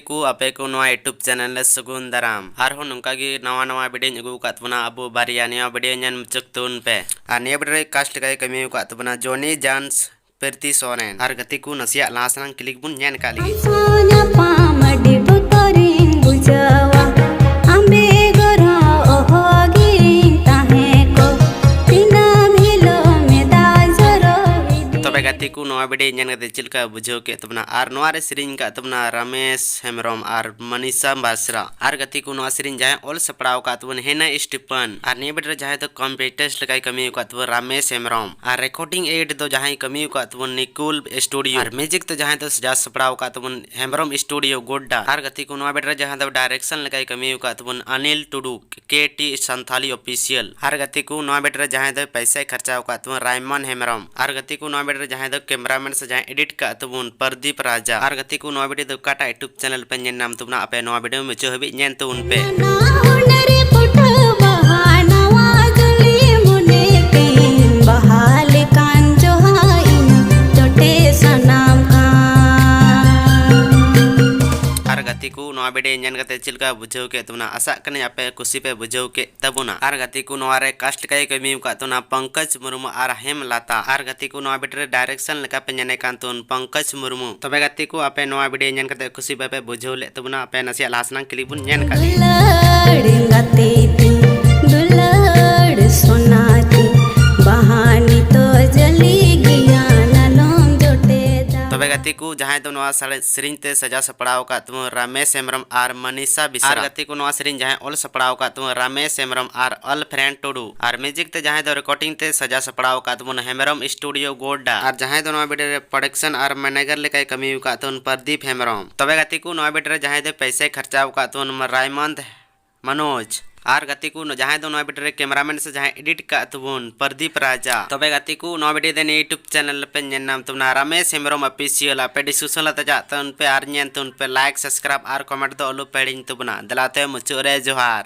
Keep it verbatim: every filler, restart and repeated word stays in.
ᱠᱚ ᱟᱯᱮ ᱠᱚ ᱱᱚᱣᱟ YouTube channel ᱨᱮ ᱥᱟᱹᱜᱩᱱ ᱫᱟᱨᱟᱢ᱾ ᱟᱨᱦᱚᱸ ᱱᱚᱝᱠᱟ ᱜᱮ ᱱᱟᱣᱟ ᱱᱟᱣᱟ video ᱤᱧ ᱟᱹᱜᱩ ᱟᱠᱟᱫ ᱛᱟᱵᱚᱱᱟ ᱟᱵᱚ ᱵᱟᱨᱭᱟ᱾ ᱱᱤᱭᱟᱹ video ᱧᱮᱞ ᱢᱩᱪᱟᱹᱫ ᱛᱟᱵᱚᱱ ᱯᱮ᱾ ᱟᱨ ᱱᱤᱭᱟᱹ video ᱨᱮ cast ᱞᱮᱠᱟᱭ ᱠᱟᱹᱢᱤ ᱟᱠᱟᱫ ᱛᱟᱵᱚᱱᱟ ᱡᱚᱱᱤ ᱡᱟᱱᱥ, ᱯᱨᱤᱛᱤ ᱥᱚᱨᱮᱱ᱾ ᱟᱨ ᱜᱟᱛᱮ ᱠᱚ, ᱱᱟᱥᱮᱭᱟᱜ ᱞᱟᱦᱟ ᱥᱮᱱᱟᱝ clip ᱵᱚᱱ ᱧᱮᱞ ᱠᱟᱜ ᱞᱮᱜᱮ᱾ ᱥᱟᱶ ᱧᱟᱯᱟᱢ ᱟᱹᱰᱤ ᱵᱚᱛᱚᱨᱤᱧ ᱵᱩᱡᱷᱟᱹᱣᱟ, ᱟᱢ ᱵᱮᱜᱚᱨ ᱦᱚᱸ ᱚᱦᱚᱜᱤᱧ ᱛᱟᱦᱮᱸ ᱠᱚᱜ, ᱫᱤᱱᱟᱹᱢ ᱦᱤᱞᱳᱜ ᱢᱮᱫ ᱫᱟᱜ ᱡᱚᱨᱚ ᱤᱫᱤ᱾ ᱛᱚᱵᱮ ᱜᱟᱛᱮ ᱠᱚ, ᱱᱚᱣᱟ video ᱧᱮᱞ ᱠᱟᱛᱮ ᱪᱮᱫ ᱞᱮᱠᱟ ᱵᱩᱡᱷᱟᱹᱣ ᱠᱮᱫ ᱛᱟᱵᱚᱱᱟ? ᱟᱨ ᱱᱚᱣᱟ ᱨᱮ ᱥᱮᱨᱮᱧ ᱠᱟᱜ ᱛᱟᱵᱚᱱᱟ ᱨᱟᱢᱮᱥ ᱦᱮᱢᱵᱨᱚᱢ ᱟᱨ ᱢᱟᱱᱤᱥᱟ ᱵᱟᱥᱨᱟ᱾ ᱟᱨ ᱜᱟᱛᱮ ᱠᱚ, ᱱᱚᱣᱟ ᱥᱮᱨᱮᱧ ᱡᱟᱦᱟᱸᱭ ᱚᱞ ᱥᱟᱯᱲᱟᱣ ᱟᱠᱟᱫ ᱛᱟᱵᱚᱱ ᱦᱮᱱᱟ ᱥᱴᱤᱯᱷᱟᱱ᱾ ᱟᱨ ᱱᱤᱭᱟᱹ video ᱨᱮ ᱡᱟᱦᱟᱸᱭ ᱫᱚ composer ᱞᱮᱠᱟᱭ ᱠᱟᱹᱢᱤ ᱟᱠᱟᱫ ᱛᱟᱵᱚᱱ ᱨᱟᱢᱮᱥ ᱦᱮᱢᱵᱨᱚᱢ᱾ ᱟᱨ recording aid ᱫᱚ ᱡᱟᱦᱟᱸᱭ ᱠᱟᱹᱢᱤ ᱟᱠᱟᱫ ᱛᱟᱵᱚᱱ ᱱᱤᱠᱩᱞ ᱥᱴᱩᱰᱤᱭᱳ᱾ ᱟᱨ music ᱫᱚ ᱡᱟᱦᱟᱸᱭ ᱫᱚ ᱥᱟᱡᱟᱣ ᱥᱟᱯᱲᱟᱣ ᱟᱠᱟᱫ ᱛᱟᱵᱚᱱ ᱦᱮᱢᱵᱨᱚᱢ ᱥᱴᱩᱰᱤᱭᱳ ᱜᱳᱰᱰᱟ᱾ ᱟᱨ ᱜᱟᱛᱮ ᱠᱚ, ᱱᱚᱣᱟ video ᱨᱮ ᱡᱟᱦᱟᱸᱭ ᱫᱚ direction ᱞᱮᱠᱟᱭ ᱠᱟᱹᱢᱤ ᱟᱠᱟᱫ ᱛᱟᱵᱚᱱ ᱟᱱᱤᱞ ᱴᱩᱰᱩ, ᱠᱮ ᱴᱤ ᱥᱟᱱᱛᱷᱟᱞᱤ ᱚᱯᱷᱤᱥᱤᱭᱟᱞ᱾ ᱟᱨ ᱜᱟᱛᱮ ᱠᱚ, ᱱᱚᱣᱟ video ᱨᱮ ᱡᱟᱦᱟᱸᱭ ᱫᱚ ᱯᱚᱭᱥᱟᱭ ᱠᱷᱚᱨᱪᱟᱣ ᱟᱠᱟᱫ ᱛᱟᱵᱚᱱ ᱨᱟᱭᱢᱚᱱ ᱦᱮᱢᱵᱨᱚᱢ᱾ ᱟᱨ ᱜᱟᱛᱮ ᱠᱚ, ᱱᱚᱣᱟ video ᱨᱮ ᱡᱟᱦᱟᱸᱭ ᱫᱚ cameraman ᱥᱮ ᱡᱟᱦᱟᱸᱭ edit ᱠᱟᱜ ᱛᱟᱵᱚᱱ ᱯᱨᱚᱫᱤᱯ ᱨᱟᱡᱟ᱾ ᱟᱨ ᱜᱟᱛᱮ ᱠᱚ, ᱱᱚᱣᱟ video ᱫᱚ ᱚᱠᱟᱴᱟᱜ YouTube channel ᱯᱮ ᱧᱮᱞ ᱧᱟᱢ ᱛᱟᱵᱚᱱᱟ, ᱟᱯᱮ ᱱᱚᱣᱟ video ᱢᱩᱪᱟᱹᱫ ᱦᱟᱹᱵᱤᱡ ᱧᱮᱞ ᱛᱟᱵᱚᱱ ᱯᱮ᱾ ᱱᱟᱱᱟ ᱦᱩᱱᱟᱹᱨ ᱯᱷᱩᱴᱟᱹᱣ ᱵᱟᱦᱟ, ᱱᱟᱣᱟ ᱡᱟᱹᱞᱤ ᱢᱚᱱᱮ ᱛᱤᱧ ᱵᱟᱦᱟ ᱞᱮᱠᱟᱱ ᱡᱚᱦᱟ ᱤᱧ ᱪᱚᱴᱮ ᱥᱟᱱᱟᱢ ᱠᱷᱟᱱ᱾ ᱟᱨ ᱜᱟᱛᱮ ᱠᱚ, ᱱᱚᱣᱟ video ᱧᱮᱞ ᱠᱟᱛᱮ ᱪᱮᱫ ᱞᱮᱠᱟ ᱵᱩᱡᱷᱟᱹᱣ ᱠᱮᱫ ᱛᱟᱵᱚᱱᱟ? ᱟᱥᱟᱜ ᱠᱟᱹᱱᱟᱹᱧ ᱟᱯᱮ ᱠᱩᱥᱤ ᱯᱮ ᱵᱩᱡᱷᱟᱹᱣ ᱠᱮᱫ ᱛᱟᱵᱚᱱᱟ᱾ ᱟᱨ ᱜᱟᱛᱮ ᱠᱚ, ᱱᱚᱣᱟ ᱨᱮ cast ᱞᱮᱠᱟᱭ ᱠᱟᱹᱢᱤ ᱟᱠᱟᱫ ᱛᱟᱵᱚᱱᱟ ᱯᱚᱝᱠᱚᱡᱽ ᱢᱩᱨᱢᱩ ᱟᱨ ᱦᱮᱢᱞᱟᱛᱟ᱾ ᱟᱨ ᱜᱟᱛᱮ ᱠᱚ, ᱱᱚᱣᱟ video ᱨᱮ direction ᱞᱮᱠᱟ ᱯᱮ ᱧᱮᱞᱮ ᱠᱟᱱ ᱛᱟᱵᱚᱱ ᱯᱚᱝᱠᱚᱡᱽ ᱢᱩᱨᱢᱩ᱾ ᱛᱚᱵᱮ ᱜᱟᱛᱮ ᱠᱚ, ᱟᱯᱮ ᱱᱚᱣᱟ video ᱧᱮᱞ ᱠᱟᱛᱮ ᱠᱩᱥᱤ ᱵᱟᱯᱮ ᱵᱩᱡᱷᱟᱹᱣ ᱞᱮᱫ ᱛᱟᱵᱚᱱᱟ, ᱟᱯᱮ ᱱᱟᱥᱮᱭᱟᱜ ᱞᱟᱦᱟ ᱥᱮᱱᱟᱝ clip ᱵᱚᱱ ᱧᱮᱞ ᱠᱟᱜ ᱞᱮᱜᱮ᱾ ᱫᱩᱞᱟᱹᱲ ᱜᱟᱛᱮ ᱛᱤᱧ, ᱫᱩᱞᱟᱹᱲ ᱥᱚᱱᱟ ᱛᱤᱧ, ᱵᱟᱦᱟ ᱱᱤᱛᱚᱜ ᱡᱟᱹᱞᱤ ᱜᱮᱭᱟ, ᱱᱟᱞᱚᱢ ᱡᱚᱴᱮᱫᱟ᱾ ᱛᱚᱵᱮ ᱜᱟᱛᱮ ᱠᱚ, ᱡᱟᱦᱟᱸᱭ ᱫᱚ ᱱᱚᱣᱟ ᱥᱟᱲᱮ-, ᱥᱮᱨᱮᱧ ᱛᱮ ᱥᱟᱡᱟᱣ ᱥᱟᱯᱲᱟᱣ ᱟᱠᱟᱫ ᱛᱟᱵᱚᱱ ᱨᱟᱢᱮᱥ ᱦᱮᱢᱵᱨᱚᱢ ᱟᱨ ᱢᱟᱱᱤᱥᱟ ᱵᱮᱥᱨᱟ᱾ ᱟᱨ ᱜᱟᱛᱮ ᱠᱚ, ᱱᱚᱣᱟ ᱥᱮᱨᱮᱧ ᱡᱟᱦᱟᱸᱭ ᱚᱞ ᱥᱟᱯᱲᱟᱣ ᱟᱠᱟᱫ ᱛᱟᱵᱚᱱ ᱨᱟᱢᱮᱥ ᱦᱮᱢᱵᱨᱚᱢ ᱟᱨ ᱟᱞᱯᱷᱨᱮᱰ ᱴᱩᱰᱩ᱾ ᱟᱨ music ᱛᱮ ᱡᱟᱦᱟᱸᱭ ᱫᱚ recording ᱛᱮ ᱥᱟᱡᱟᱣ ᱥᱟᱯᱲᱟᱣ ᱟᱠᱟᱫ ᱛᱟᱵᱚᱱ ᱦᱮᱢᱵᱨᱚᱢ ᱥᱴᱩᱰᱤᱭᱳ ᱜᱳᱰᱰᱟ᱾ ᱟᱨ ᱡᱟᱦᱟᱸᱭ ᱫᱚ ᱱᱚᱣᱟ video ᱨᱮ production ᱟᱨ manager ᱞᱮᱠᱟᱭ ᱠᱟᱹᱢᱤ ᱟᱠᱟᱫ ᱛᱟᱵᱚᱱ ᱯᱨᱚᱫᱤᱯ ᱦᱮᱢᱵᱨᱚᱢ᱾ ᱛᱚᱵᱮ ᱜᱟᱛᱮ ᱠᱚ, ᱱᱚᱣᱟ video ᱨᱮ ᱡᱟᱦᱟᱸᱭ ᱫᱚ ᱯᱚᱭᱥᱟᱭ ᱠᱷᱚᱨᱪᱟᱣ ᱟᱠᱟᱫ ᱛᱟᱵᱚᱱ ᱨᱟᱭᱢᱚᱱᱫ ᱢᱟᱱᱳᱡᱽ᱾ ᱟᱨ ᱜᱟᱛᱮ ᱠᱚ, ᱡᱟᱦᱟᱸᱭ ᱫᱚ ᱱᱚᱣᱟ video ᱨᱮ cameraman ᱥᱮ ᱡᱟᱦᱟᱸᱭ edit ᱠᱟᱜ ᱛᱟᱵᱚᱱ ᱯᱨᱚᱫᱤᱯ ᱨᱟᱡᱟ᱾ ᱛᱚᱵᱮ ᱜᱟᱛᱮ ᱠᱚ, ᱱᱚᱣᱟ video ᱫᱚ ᱱᱤᱭᱟᱹ YouTube channel ᱯᱮ ᱧᱮᱞ ᱧᱟᱢ ᱛᱟᱵᱚᱱᱟ ᱨᱟᱢᱮᱥ ᱦᱮᱢᱵᱨᱚᱢ Official᱾ ᱟᱯᱮ description ᱞᱟᱛᱟᱨ ᱪᱟᱜ ᱛᱟᱵᱚᱱ ᱯᱮ ᱟᱨ ᱧᱮᱞ ᱛᱟᱵᱚᱱ ᱯᱮ, like, subscribe ᱟᱨ comment ᱫᱚ ᱟᱞᱚ ᱯᱮ ᱦᱤᱲᱤᱧ ᱛᱟᱵᱚᱱᱟ᱾ ᱫᱮᱞᱟ ᱛᱮ ᱢᱩᱪᱟᱹᱫ ᱨᱮ ᱡᱚᱦᱟᱨ᱾